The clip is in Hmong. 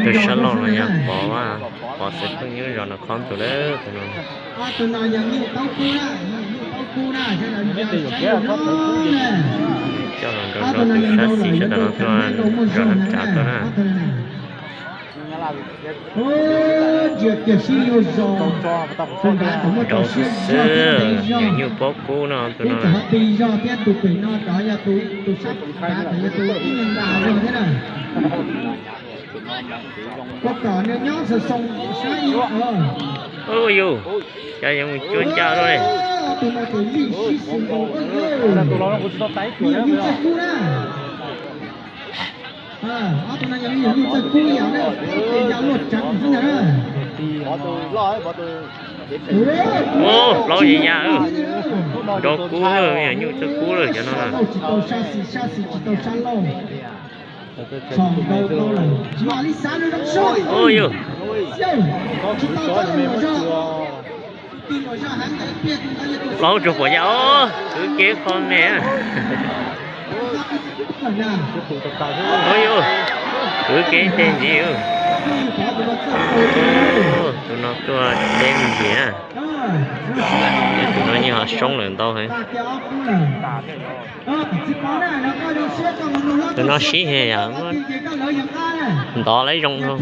Tus sab laug no yog Pov, Pov xeem Phooj Ywg zos Nov Khoj Tus lawm tus no. Coj los nrau zos tus sab xis sab tom no tuaj, zos Nab Tsav tuaj na. Rau xwb xwb, yawm nyuj paub kub no tus no. Ua yus, cas yuav mus cuab ncaj luaj li. Ua plaub yeej ya, nrau kub lawm, yawm nyuj txawj kub lawm cov no na. Ua yus, plaub rau pom ya os, kwv kev qhov me. Ua yus, kwv kev tej ntxiv. Tus no tuaj tej ntxiv na. Tus no yeej ho soob lawm ntau heev. Tus no sib he yom, ntov lawv zoo no.